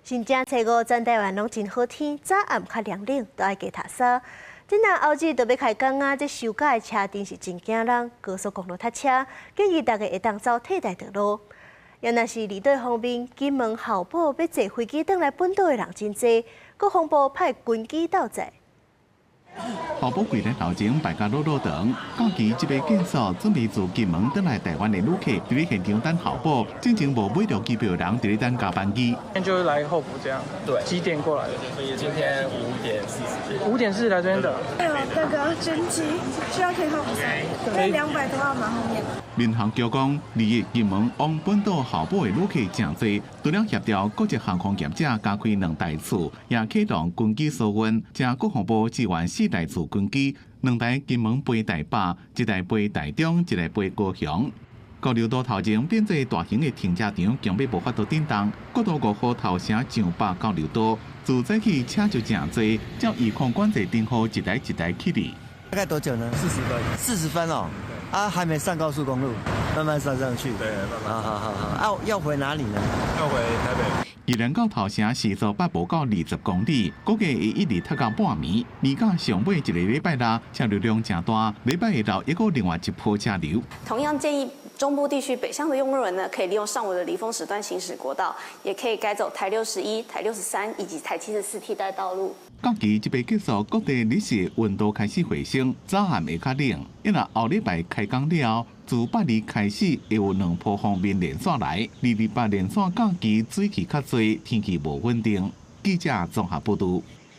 新正初五，全台灣攏真好天，早暗較涼冷，都愛加疊衫。這若後日就欲開工啊，這收假的車陣是真驚人，高速公路塞車，建議大家會當走替代道路。也若是離島方面，金門候補欲坐飛機轉來本島的人真濟，國防部派軍機鬥載。候補櫃台頭前排甲老老長，假期這擺結束，準備自金門轉來台灣的旅客，佇咧現場等候補，進前無買著機票的人佇咧等加班機。就是來候補這樣，對，幾點過來的？所以今天5點40。5點40來這邊等。有那個軍機需要可以候補三，因為200多號蠻後面。民航局講，二日金門往本島候補的旅客誠濟，除了協調國際航空業者加開兩台次，也啟動軍機疏運，請國防部支援四台次軍機，兩台金門飛台北，一台飛台中，一台飛高雄。交流道頭前變做大型的停車場，驚欲無法度振動。國道5號頭城上北交流道，自早起車就誠濟，照預控管制燈號一台一台起哩。大概多久呢？40分。40分哦，啊，還沒上高速公路，慢慢上上去。對，慢慢。好好好好，啊，要回哪裡呢？要回台北。宜蘭到頭城時速八無到20公里，估計會一直塞到半暝。年假上尾一个禮拜六，車流量誠大，禮拜下晝抑閣另外一波車流。同樣建議中部地區北向的用路人呢，可以利用上午的離峰時段行駛國道，也可以改走台61、台63以及台74替代道路。假期這擺結束，各地日時溫度開始回升，早暗會較冷。因為後禮拜開工了後，自拜二開始會有兩波鋒面連線來，2、2、8連線假期水汽較濟，天氣無穩定。記者綜合報導。